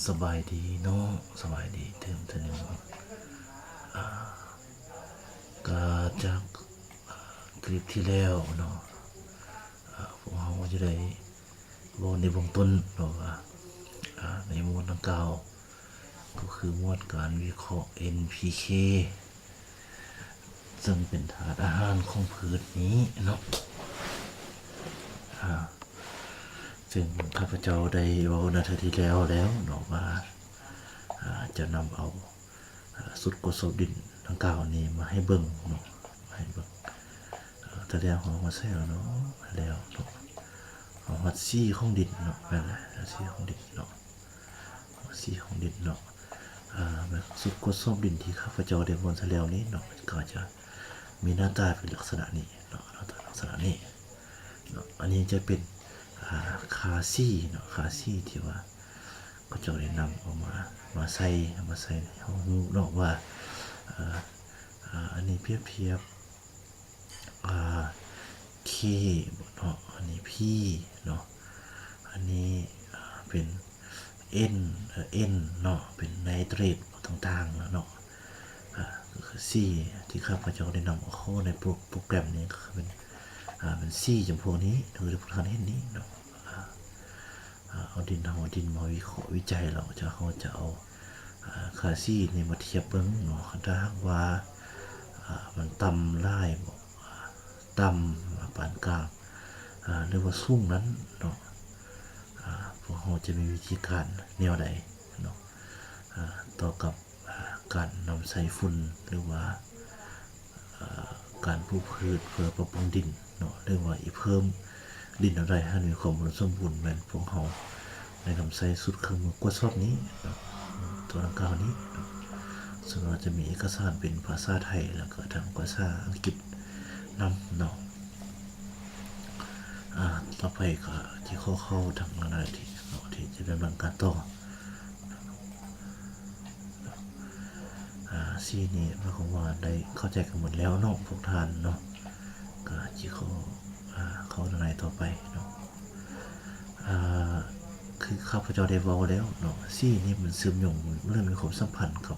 ສະບາຍດີເນາະ ສະບາຍດີເຕີມເທື່ອໜຶ່ງ. ອາ ກະຈາກ ອາ ຄລິບທີ່ແລ້ວເນາະ ອາ ພວກເຮົາຈະໄດ້ເວົ້າໃນເບື້ອງຕົ້ນເນາະວ່າ ອາ ໃນໝວດດັ່ງກ່າວ ກໍຄືໝວດການວິເຄາະ ເອັນ ພີ ເຄ ເຊິ່ງເປັນທາດອາຫານຂອງພືດນີ້ເນາະ ອາ ເຊິ່ງຂ້າພະເຈົ້າໄດ້ເວົ້າໃນເທື່ອທີ່ແລ້ວແລ້ວເນາະວ່າ ອາ ຈະນຳເອົາ ອາ ຊຸດກວດສອບດິນດັ່ງກ່າວນີ້ມາໃຫ້ເບິ່ງເນາະ ມາໃຫ້ເບິ່ງ. ອາ ແຕ່ແລ້ວເຮົາມາໃສ່ແລ້ວເນາະ ແລ້ວເນາະ ເຮົາຮອດສີຂອງດິນເນາະ ແມ່ນແຫຼະ ສີຂອງດິນເນາະ. ສີຂອງດິນເນາະ ອາ ຊຸດກວດສອບດິນທີ່ຂ້າພະເຈົ້າໄດ້ມ້ວນໃສ່ແລ້ວນີ້ເນາະ ກໍຈະມີໜ້າຕາເປັນລັກສະນະນີ້ເນາະ ໜ້າຕາລັກສະນະນີ້ເນາະ. ອັນນີ້ຈະເປັນ ອາ ຄ່າສີເນາະ ຄ່າສີທີ່ວ່າເຂົາເຈົ້າໄດ້ນຳເອົາມາ ມາໃສ່ ມາໃສ່ໃຫ້ເຮົາຮູ້ເນາະວ່າ ອາ ອາ ອັນນີ້ປຽບທຽບ ອາ ເຄ ເນາະ ອັນນີ້ ພີ ເນາະ ອັນນີ້ ອາ ເປັນ ເອັນ ເອັນ ເນາະ ເປັນໄນເຕຣດຕ່າງໆເນາະ ອາ ກໍຄືສີທີ່ຂ້າພະເຈົ້າໄດ້ນຳເອົາເຂົ້າໃນໂປຣ ໂປຣແກຣມນີ້ ກໍຄືເປັນ ອາ ເປັນສີຈຳພວກນີ້ ຄືທີ່ພວກທ່ານເຫັນນີ້ເນາະ. ອາ ອາ ເອົາດິນ ເຮົາເອົາດິນມາວິເຄາະວິໄຈແລ້ວ ຈະ ເຮົາຈະເອົາ ອາ ຄ່າສີນີ້ມາທຽບເບິ່ງເນາະ ຄັນຖ້າຫາກວ່າ ອາ ມັນຕ່ຳຫຼາຍ ອາ ຕ່ຳ ປານກາງ ອາ ຫຼືວ່າສູງນັ້ນເນາະ ອາ ພວກເຮົາຈະມີວິທີການແນວໃດເນາະ ອາ ຕໍ່ກັບ ອາ ການນຳໃຊ້ຝຸ່ນ ຫຼືວ່າ ອາ ການປູກພືດເພື່ອປັບປຸງດິນເນາະ ຫຼືວ່າອີກເພີ່ມດິນແນວໃດໃຫ້ມີຄວາມອຸດົມສົມບູນ ແມ່ນພວກເຮົາໄດ້ນຳໃຊ້ຊຸດເຄື່ອງມືກວດສອບນີ້ເນາະ ຕົວດັ່ງກ່າວນີ້ເນາະ ເຊິ່ງວ່າຈະມີເອກະສານເປັນພາສາໄທ ແລ້ວກໍທັງພາສາອັງກິດນຳເນາະ. ອາ ຕໍ່ໄປກໍທີ່ຂໍ້ເຂົ້າທາງລາຍລະອຽດເນາະ ທີ່ຈະດຳເນີນການຕໍ່. ອາ ສີນີ້ໝາຍຄວາມວ່າໄດ້ເຂົ້າໃຈກັນໝົດແລ້ວເນາະ ພວກທ່ານເນາະ ກໍຊິຂໍ ອາ ເຂົ້າໃນຕໍ່ໄປເນາະ. ອາ ຄືຂ້າພະເຈົ້າໄດ້ເວົ້າແລ້ວເນາະ ສີນີ້ມັນເຊື່ອມໂຍງ ມັນມີຄວາມສຳພັນກັບ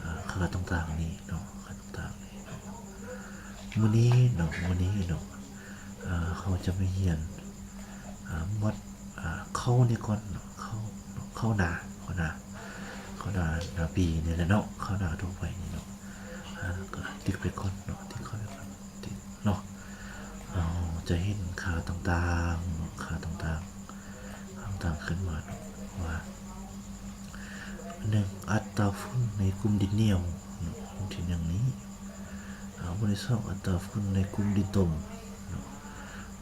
ອາ ຄ່າຕ່າງໆນີ້ເນາະ ຄ່າຕ່າງໆນີ້ເນາະ. ມື້ນີ້ເນາະ ມື້ນີ້ເນາະ ອາ ເຮົາຈະມາຮຽນ ອາ ໝວດ ອາ ເຂົ້ານີ້ກ່ອນເນາະ ເຂົ້າ ເຂົ້ານາ ເຂົ້ານາ ເຂົ້ານາ ນາປີນີ້ແຫຼະເນາະ ເຂົ້ານາທົ່ວໄປນີ້ເນາະ ອາ ກໍຕິກໄປກ່ອນເນາະ ຕິກເຂົ້າໄປກ່ອນ ຕິກເນາະ. ເຮົາຈະເຫັນຄ່າຕ່າງໆເນາະ ຄ່າຕ່າງໆ ຄ່າຕ່າງໆຂຶ້ນມາເນາະ ວ່າ ໜຶ່ງ ອັດຕາຝຸ່ນໃນກຸ່ມດິນໜຽວເນາະ ອັນທີໜຶ່ງນີ້ ອາ ໝວດທີສອງ ອັດຕາຝຸ່ນໃນກຸ່ມດິນຕົມເນາະ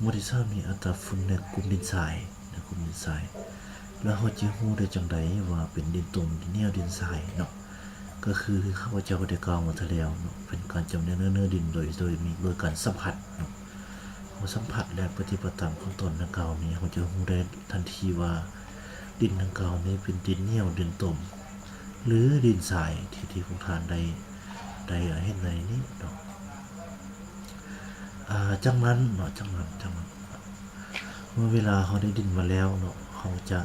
ໝວດທີສາມນີ້ ອັດຕາຝຸ່ນໃນກຸ່ມດິນຊາຍ ໃນກຸ່ມດິນຊາຍ. ແລ້ວເຮົາຈະຮູ້ໄດ້ຈັ່ງໃດວ່າເປັນດິນຕົມ, ດິນໜຽວ, ດິນຊາຍເນາະ? ກໍຄືຂ້າພະເຈົ້າໄດ້ກ່າວມາແຕ່ແລ້ວເນາະ ເປັນການຈຳແນກເນື້ອ ເນື້ອດິນໂດຍ ໂດຍມີ ໂດຍການສຳຜັດເນາະ. ເຮົາສຳຜັດ ແລະ ປະຕິບັດຕາມຂັ້ນຕອນດັ່ງກ່າວນີ້ ເຮົາຈະຮູ້ໄດ້ທັນທີວ່າ ດິນດັ່ງກ່າວນີ້ເປັນດິນໜຽວ, ດິນຕົມ ຫຼື ດິນຊາຍ ທີ່ ທີ່ພວກທ່ານໄດ້ ໄດ້ເຫັນໃນນີ້ເນາະ. ອາ ຈາກນັ້ນເນາະ ຈາກນັ້ນ ຈາກນັ້ນ ເມື່ອເວລາເຮົາໄດ້ດິນມາແລ້ວເນາະ ເຮົາຈະ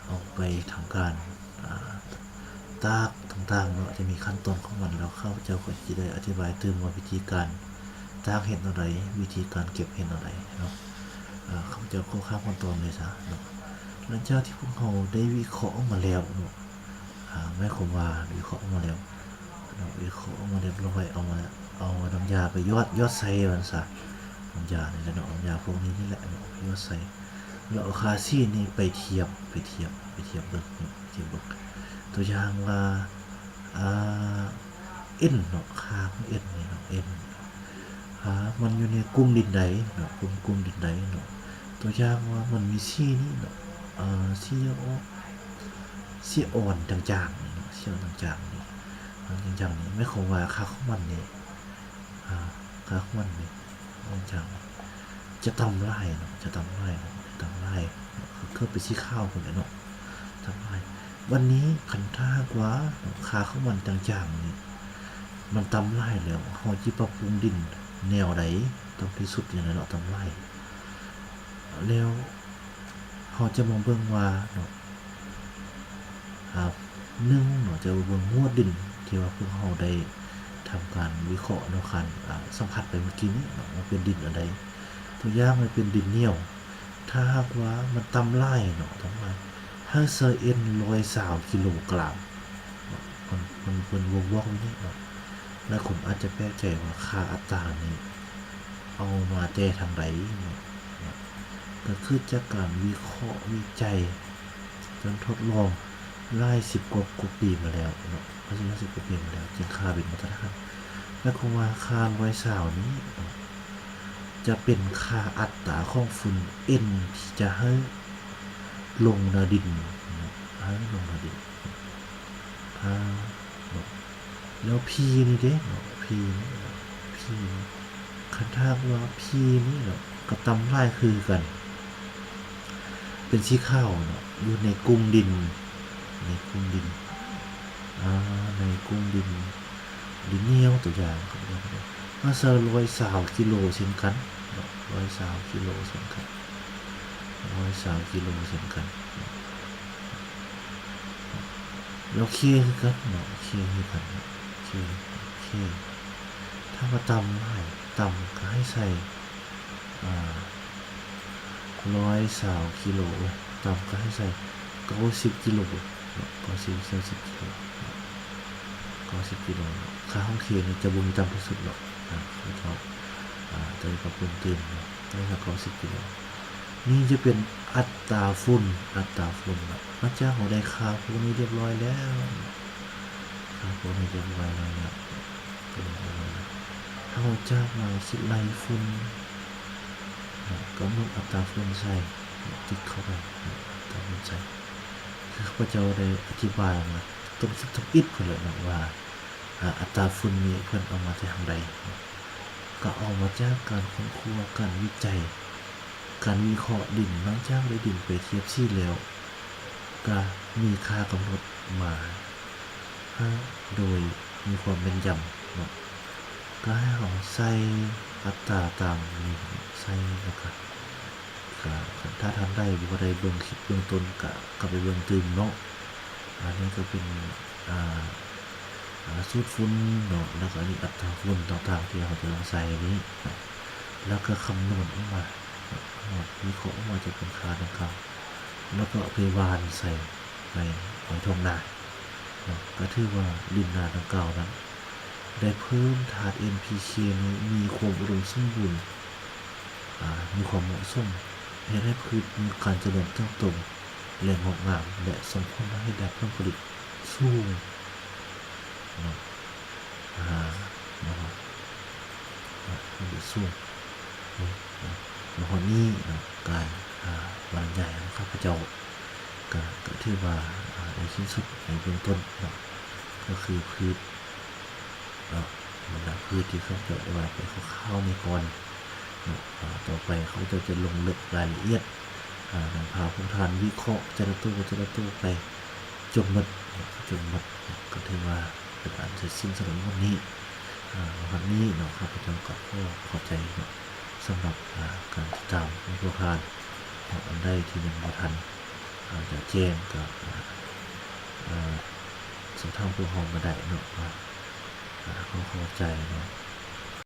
ເອົາໄປທຳການ ອາ ຕາກຕ່າງໆເນາະ ຈະມີຂັ້ນຕອນຂອງມັນ ແລ້ວຂ້າພະເຈົ້າກໍຈະໄດ້ອະທິບາຍຕື່ມວ່າວິທີການຕາກເຮັດແນວໃດ ວິທີການເກັບເຮັດແນວໃດເນາະ. ອາ ຂ້າພະເຈົ້າຂໍຂ້າມຂັ້ນຕອນເລີຍຊະເນາະ. ຫຼັງຈາກທີ່ພວກເຮົາໄດ້ວິເຄາະອອກມາແລ້ວເນາະ ອາ ໝາຍຄວາມວ່າວິເຄາະອອກມາແລ້ວເນາະ ວິເຄາະອອກມາລຽບຮ້ອຍ ເອົາມາ ເອົານ້ຳຢາໄປຢອດ ຢອດໃສ່ວ່າຊັ້ນຊະ ນ້ຳຢານີ້ແຫຼະເນາະ ນ້ຳຢາພວກນີ້ນີ້ແຫຼະເນາະ ຢອດໃສ່ ແລ້ວເອົາຄ່າສີນີ້ໄປທຽບ ໄປທຽບ ໄປທຽບເບິ່ງເນາະ ທຽບເບິ່ງ ຕົວຢ່າງວ່າ ອາ ເອັນເນາະ ຄ່າຂອງເອັນນີ້ເນາະ ເອັນ ອາ ມັນຢູ່ໃນກຸ່ມດິນໃດເນາະ ກຸ່ມ ກຸ່ມດິນໃດເນາະ. ຕົວຢ່າງວ່າມັນມີສີນີ້ເນາະ ອາ ສີອອກ ສີອ່ອນຈາງໆນີ້ເນາະ ສີອ່ອນຈາງໆນີ້ ອ່ອນຈາງໆນີ້ ໝາຍຄວາມວ່າຄ່າຂອງມັນນີ້ ອາ ຄ່າຂອງມັນນີ້ ອ່ອນຈາງ ຈະຕ່ຳຫຼາຍເນາະ ຈະຕ່ຳຫຼາຍເນາະ ຈະຕ່ຳຫຼາຍເນາະ ເກືອບເປັນສີຂາວພຸ້ນແຫຼະເນາະ ຕ່ຳຫຼາຍ. ບັດນີ້ຄັນຖ້າຫາກວ່າເນາະ ຄ່າຂອງມັນຈາງໆນີ້ ມັນຕ່ຳຫຼາຍແລ້ວ ເຮົາຊິປັບປຸງດິນແນວໃດ ຕ່ຳທີ່ສຸດຈັ່ງໃດເນາະ ຕ່ຳຫຼາຍ ແລ້ວເຮົາຈະມາເບິ່ງວ່າເນາະ ອ່າ ໜຶ່ງເນາະ ຈະເບິ່ງໝວດດິນທີ່ວ່າພວກເຮົາໄດ້ທຳການວິເຄາະເນາະ ການ ອ່າ ສຳຜັດໄປເມື່ອກີ້ນີ້ເນາະ ມັນເປັນດິນອັນໃດ. ຕົວຢ່າງມັນເປັນດິນໜຽວ ຖ້າຫາກວ່າມັນຕ່ຳຫຼາຍເນາະ ຕ່ຳຫຼາຍ ໃຫ້ໃສ່ເອັນຮ້ອຍຊາວກິໂລກຣາມເນາະ ເພິ່ນ ເພິ່ນ ເພິ່ນບໍ່ບອກຢູ່ນີ້ເນາະ. ຫຼາຍຄົນອາດຈະແປກໃຈວ່າຄ່າອັດຕານີ້ເອົາມາແຕ່ທາງໃດເນາະ ເນາະ ກໍເກີດຈາກການວິເຄາະວິໄຈ ການທົດລອງຫຼາຍສິບກວ່າ ກວ່າປີມາແລ້ວເນາະ ຫຼາຍສິບກວ່າປີມາແລ້ວ ຈຶ່ງຄ່າເປັນມາດຕະຖານ. ໝາຍຄວາມວ່າຄ່າຮ້ອຍຊາວນີ້ເນາະ ຈະເປັນຄ່າອັດຕາຂອງຝຸ່ນເອັນທີ່ຈະໃຫ້ລົງໜ້າດິນເນາະ ໃຫ້ລົງໜ້າດິນ ອ່າ ເນາະ ແລ້ວພີນີ້ເດ້ເນາະ ພີນີ້ເນາະ ພີນີ້ ຄັນຖ້າຫາກວ່າພີນີ້ເນາະ ກໍຕ່ຳຫຼາຍຄືກັນ ເປັນສີຂາວເນາະ ຢູ່ໃນກຸ່ມດິນ ໃນກຸ່ມດິນ ອ່າ ໃນກຸ່ມດິນ ດິນໜຽວ ຕົວຢ່າງ ເຮົາໃສ່ຮ້ອຍຊາວກິໂລເຊັ່ນກັນເນາະ ຮ້ອຍຊາວກິໂລເຊັ່ນກັນ ຮ້ອຍຊາວກິໂລເຊັ່ນກັນເນາະ. ແລ້ວເຄຄືກັນເນາະ ເຄຄືກັນເນາະ ເຄ ເຄ ຖ້າວ່າຕ່ຳຫຼາຍ ຕ່ຳກໍໃຫ້ໃສ່ ອ່າ ຮ້ອຍຊາວກິໂລ ເອີຍ ຕ່ຳກໍໃຫ້ໃສ່ເກົ້າສິບກິໂລເນາະ ເກົ້າສິບ ເກົ້າສິບກິໂລເນາະ ເກົ້າສິບກິໂລເນາະ. ຄ່າຂອງເຄນີ້ຈະບໍ່ມີຕ່ຳທີ່ສຸດເນາະ ອ່າ ເຂົາເຈົ້າ ອ່າ ຈະໄດ້ປັບປຸງຕື່ມເນາະ ໄດ້ເກົ້າສິບກິໂລ. ນີ້ຈະເປັນອັດຕາຝຸ່ນ ອັດຕາຝຸ່ນເນາະ. ຫຼັງຈາກເຮົາໄດ້ຄ່າພວກນີ້ຮຽບຮ້ອຍແລ້ວ ຄ່າພວກນີ້ຮຽບຮ້ອຍແລ້ວ ເຮົາຈະມາຄິດໄລ່ຝຸ່ນເນາະ ກຳນົດອັດຕາຝຸ່ນໃສ່ ຕິກເຂົ້າໄປເນາະ ອັດຕາຝຸ່ນໃສ່ ຄືຂ້າພະເຈົ້າໄດ້ອະທິບາຍມາຕົ້ນຄລິບທຳອິດພຸ້ນແຫຼະເນາະ ວ່າ ອາ ອັດຕາຝຸ່ນນີ້ເພິ່ນເອົາມາແຕ່ທາງໃດເນາະ ກໍເອົາມາຈາກການຄົ້ນຄວ້າ ການວິໄຈ ການວິເຄາະດິນ. ຫຼັງຈາກໄດ້ດິນໄປທຽບສີແລ້ວ ກະມີຄ່າກຳນົດມາໃຫ້ໂດຍມີຄວາມແມ່ນຢຳເນາະ ກະໃຫ້ເຮົາໃສ່ອັດຕາຕາມນີ້ ໃສ່ ແລ້ວກະ ກະ ຄັນຖ້າທ່ານໃດບໍ່ໄດ້ເບິ່ງຄລິບເບື້ອງຕົ້ນ ກະກັບໄປເບິ່ງຕື່ມເນາະ. ອັນນີ້ກໍເປັນ ອ່າ ອ່າ ສູດຝຸ່ນເນາະ ແລ້ວກໍອັນນີ້ອັດຕາຝຸ່ນຕ່າງໆ ທີ່ເຮົາຈະຕ້ອງໃສ່ນີ້ເນາະ ແລ້ວກໍຄຳນວນອອກມາເນາະ ຄຳນວນວິເຄາະອອກມາຈາກຕົ້ນຄ່າດັ່ງກ່າວ ແລ້ວກໍເອົາໄປຫວ່ານໃສ່ໃນ ໃນທົ່ງນາເນາະ. ກໍຖືວ່າດິນນາດັ່ງກ່າວນັ້ນ ໄດ້ເພີ່ມທາດເອັນ ພີ ເຄ ນີ້ ມີຄວາມອຸດົມສົມບູນ ອ່າ ມີຄວາມເໝາະສົມ ເຮັດໃຫ້ພືດມີການຈະເລີນເຕີບໂຕ ແລະ ງອກງາມ ແລະ ສົ່ງຜົນໃຫ້ໄດ້ຜົນຜະລິດສູງເນາະ ອ່າ ເນາະ ຜົນຜະລິດສູງ. ມາຮອດນີ້ເນາະ ການ ອ່າ ບັນຍາຍຂອງຂ້າພະເຈົ້າ ກະ ກະຖືວ່າ ອ່າ ໄດ້ສິ້ນສຸດໃນເບື້ອງຕົ້ນເນາະ ກໍຄືພືດ ເນາະ ບັນດາພືດທີ່ຂ້າພະເຈົ້າໄດ້ວ່າໄປຄ່າວໆນີ້ກ່ອນເນາະ. ອາ ຕໍ່ໄປຂ້າພະເຈົ້າຈະລົງເລິກລາຍລະອຽດ ອາ ນຳພາພວກທ່ານວິເຄາະແຕ່ລະໂຕ ແຕ່ລະໂຕໄປຈົນໝົດເນາະ ຈົນໝົດເນາະ. ກໍຖືວ່າເປັນອັນເສັດສິ້ນສຳລັບມື້ນີ້ ອາ ວັນນີ້ເນາະ. ຂ້າພະເຈົ້າກໍຂໍຂອບໃຈເນາະ ສຳລັບ ອາ ການຕິດຕາມຂອງພວກທ່ານເນາະ. ອັນໃດທີ່ຍັງບໍ່ທັນ ອາ ຈະແຈ້ງກໍ ອາ ອາ ສອບຖາມພວກເຮົາມາໄດ້ເນາະ ວ່າ ອາ ຂໍຂອບໃຈເນາະ